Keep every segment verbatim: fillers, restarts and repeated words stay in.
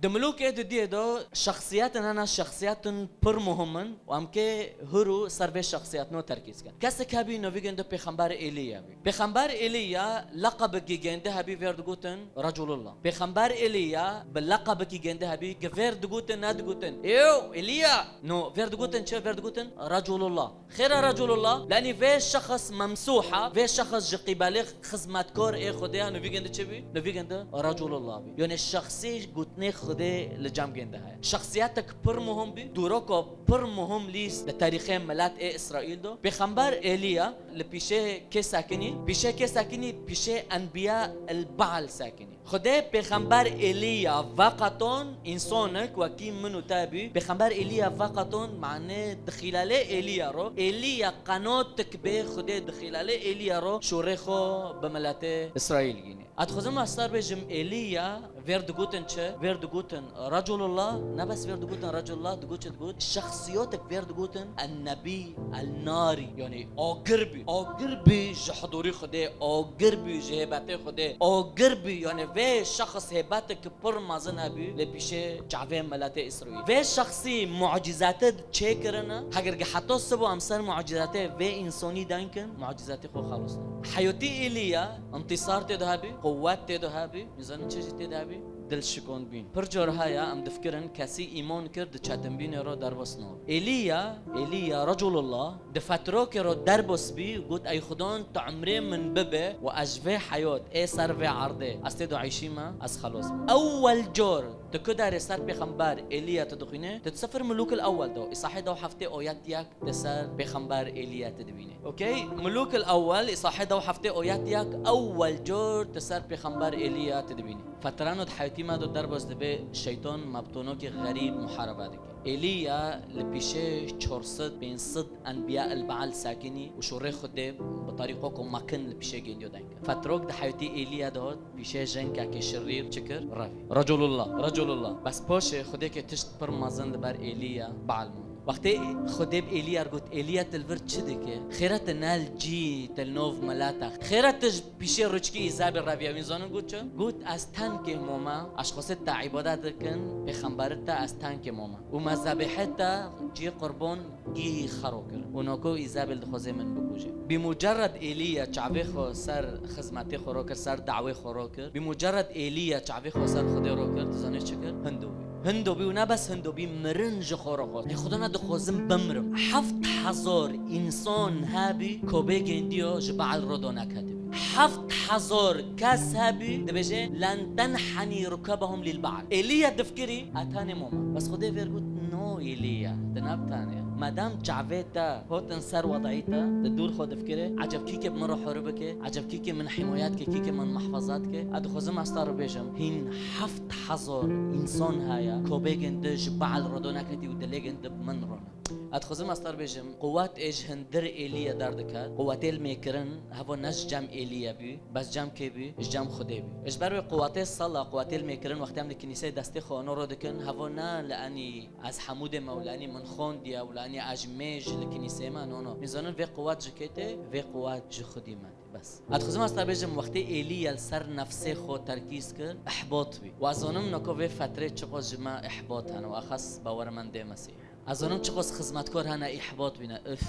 Di milûkê didiyê de şexsiyetin hene, şexsiyetin pir muhim in û em kê hûr û ser vê şexsiyetino terkîz kin. Kesek hebî, navî ginde Pêxember Êlîya bî. Pêxember Êlîya leqebekî gêndi hebî, vêr digotin Resulullah. Pêxember Êlîya bi leqebekî gêndi hebî, gi vêr digotin, nedigotin, "Êw, Êlîya." No, vêr digotin çi? Vêr digotin Resulullah. Xêra Resulullah, lenî vê şexs memsûh e, vê şexs ji qîbelê xizmetkor ê Xwedê ye, navî ginde çi bî? Navî ginde Resulullah bî. Yanî şexsî gotinê Xwedê li cem gêndi heye. Şexsiyetek pir muhim bî, dûroko pir muhim lîst li tarîxê milet ê Îsraîl de. Pêxember Êlîya li pîşê kê sekinî? Pîşê kê sekinî? Pîşê enbiya el Baal sekinî. Xwedê Pêxember Êlîya veqeton, însanek wekî min û te bî. Pêxember Êlîya veqeton, mane dixîlelê Êlîya ro. Êlîya qenotik bê, Xwedê dixîlelê Êlîya ro şûrê xwe bi miletê Îsraîl gînê. Ez dixwazim astar bêjim, Êlîya vêr digotin çi? Vêr digotin Resulullah, ne bes vêr digotin Resulullah, digot çi digot? Şexsiyotek vêr digotin en-Nebî el-Narî, yanî agir bî. Agir bî ji hidûrî Xwedê, agir bî ji hêbetê Xwedê, agir bî, yanî vê şexs hêbetek pir mezin hebî lê pîşê çavê miletê Îsraîl. Vê şexsî mucîzatê çêkirine, heger ke heta sibo em ser mucîzatê vê însonî deng kin, mucîzatê xwe xelos nabe. Heyotî Êlîya, întîsar tê de hebî, quwet tê de hebî, nizanin çi jî tê de hebî, dilşikonbîn. Pir car heye em difikirin kesî îman kir di çetinbînê re derbas nabe. Êlîya, Êlîya Resulullah, di fetrokê re derbas bî, got, "Ey Xudan, tu emrê min bibe û ez ji vê heyat ê ser vê erdê ez tê de eşîme, ez xelos bim." Ewwel car tu ku derê ser pêxember Êlîya tu dixwînê, tu di Sefir Mulûkil Ewwel de, îsahê dew heftê oyet yek, tu ser pêxember Êlîya tu dibînî. Okey? Mulûkil Ewwel, îsahê dew heftê oyet yek, ewwel car tu ser pêxember Êlîya tu dibînî. Fetrano di heyatî me de derbas dibe şeytan me bi tonokê xerîb muharebe dike. Êlîya li pîşê çar sed pênc sed enbiya el Baal sekinî û şûrê Xwedê bi tarîqo ku mekin li pîşê gêndiyo deng kir. Fetrok di heyatî Êlîya de hat pîşê jenkekê şirîr çi kir? Revî. Resulullah, Resulullah. Bes paşê Xwedêkê tişt pir mezin li ber Êlîya Baal man. Wextê Xwedê bi Êlîya re got, "Êlîya, tu li vir çi dike? Xêra tu ne li cî, tu li nav mileta. Xêra tu ji pîşê rûçkî Îzabel reviya." Wî zanin got çi? Got, "Ez tenkê mome, ez xwesê te îbadet dikin, pêxemberê te, ez tenkê mome. Û me zebêhê te ciyê qurban gî xero kir. Û noko Îzabel dixwaze min bikuje." Bi mucerred Êlîya çavê xwe ser xizmetê xwe ro kir, ser dawê xwe ro kir. Bi mucerred Êlîya çavê xwe ser Xwedê ro kir, tu zanî çi kir? Hindo bî. Hindo bî û ne bes hindo bî, mirin ji xwe re xwest. Ey Xudan, ez dixwazim bimrim. Heft hezar însan hebî, kobê gêndiyo ji Baal re doneketibî. Heft hezar kes hebî, dibêje, "Len tenhani rukabahum lil Baal." Êlîya difikirî, "Ez tenê moma." Bes Xwedê vêr got, "No Êlîya, tu ne bi tenê. Madem çavê te hotin ser wedayî te, tu dûr xwe difikirê, eceb kî ke bi min re hûrî bike, eceb kî ke min hîmayet ke, kî ke min mehfeza dike." Ez dixwazim ez te re bêjim, hîn heft hezar însan heye, kobê gêndi ji Baal re doneketî û dilê gêndi bi min re ne. Ez dixwazim ez te re bêjim, quwet ê ji hundir Êlîya derdiket, quwetê li mêkirin, heva ne ji cem Êlîya bî, bes cem kê bî? Ji cem Xwedê bî. Ji ber wê quwetê sala, quwetê li mêkirin, wextê em li kinîseyê destê xwe ro dikin, heva ne li enî ez hemûdê me û li enî min xwendiye û li enî ez ji mêj li kinîseyê me, no, no. Min zanin vê quwet ji kê tê? Vê quwet ji Xwedî me tê. Bes. Ez dixwazim ez te bêjim, wextê Êlîya li ser nefsê xwe terkîz kir, ihbat bî. Û ez zanim noko vê fetrê çiqas ji me ihbat hene û exas bawer min dê Mesîh. Ez zanim çiqas xizmetkar hene ihbat bîne, üf,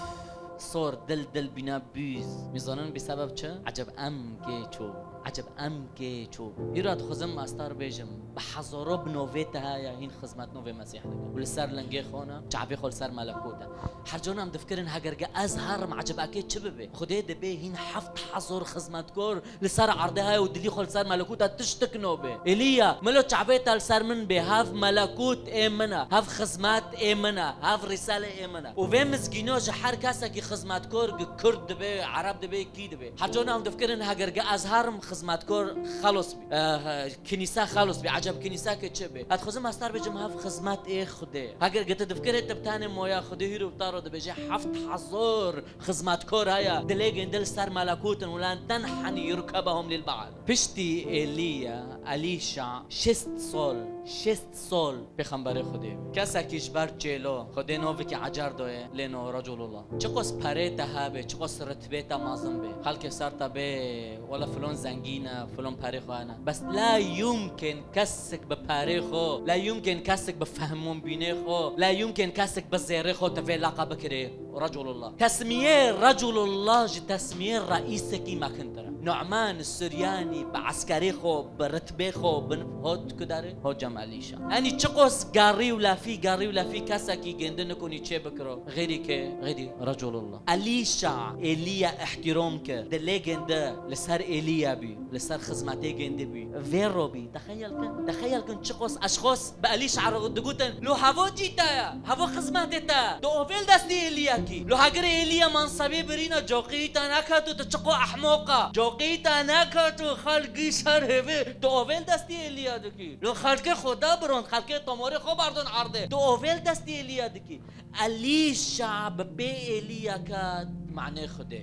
sor, dil, dil bîne bîz. Min zanin bi sebeb çi? Eceb em kê ço? Eceb em kê ço? Îro dixwazim ez te re bêjim, bi hezaro bi novê te heye, hîn xizmetno vê Mesîh dike. Û li ser lingê xwe ne, çavê xwe li ser melekût e. Her cona em difikirin, heger ke ez herim, eceb ekê çi bibe? Xwedê dibê hîn heft hezar xizmetkar li ser erdê heye û dilî xwe li ser melekûta tiştik nobe. Êlîya, milo çavê te li ser min bê, hev melekût ê min e, hev xizmet ê min e, hev rîsale ê min e. Û vê mizgîno ji her kesekî xizmetkar, gi kurd dibe, ereb dibe, kî dibe. Her cona em difikirin, heger gi ez herim xizmetkar xelos bî. Eh, kinîse xelos bî. Eceb kinîse ke çi bê? Ez dixwazim ez te re bêjim, hev xizmet ê Xwedê. Heger gi tu difikirê tu bi tenê moya Xwedê hîro bi te re dibêje heft hezar xizmetkor heye, dilê gêndi li ser melekûtin û len tenhani yurkebehum lil Baal. Piştî Êlîya, Elîşa şêst sal Şêst sol pêxemberê Xwedê bî. Kesekî ji ber çêlo Xwedê no vikî ecer doye, lê no Resulullah. Çiqos perê te hebe, çiqos ritbê te mezin be, xelkê ser te bê, wela filon zengîn e, filon perê xwe hene. Bes la yumkin kesik bi perê xwe, la yumkin kesik bi fehmûnbînê xwe, la yumkin kesik bi zêrê xwe te vê laqa bikirê. Resulullah. Tesmiyê Resulullah ji tesmiyê reîsekî mekintir e. Nu'man Suryanî bi eskerê xwe, bi ritbê xwe, bi hot ku derê, hot cem Elîşa. Enî çiqos garî û lafî, garî û lafî kesekî gêndi nikonî çê bikiro. Xêrî ke, xêrî Resulullah. Elîşa, Êlîya îhtîrom kir. Di lê gêndi, li ser Êlîya bî, li ser xizmetê gêndi bî. Vê ro bî. Texeyel kin, texeyel kin çiqos eşxos bi Elîşa re digutin, lo hevo cî te ye, hevo xizmetê te ye. Tu ovêl destî Êlîya kî. Lo hegirê Êlîya mansebê birîna coqî te neketo, tu çiqo ehmoq e. Coqî te neketo, xelkî ser hêvê. Tu ovêl destî Êlîya dikî. Lo xelkê Xweda birond, xelkê tomorê xwe berdon erdê. Tu ovêl destî Êlîya dikî. Elîşa bi pê Êlîya ket manê Xwedê.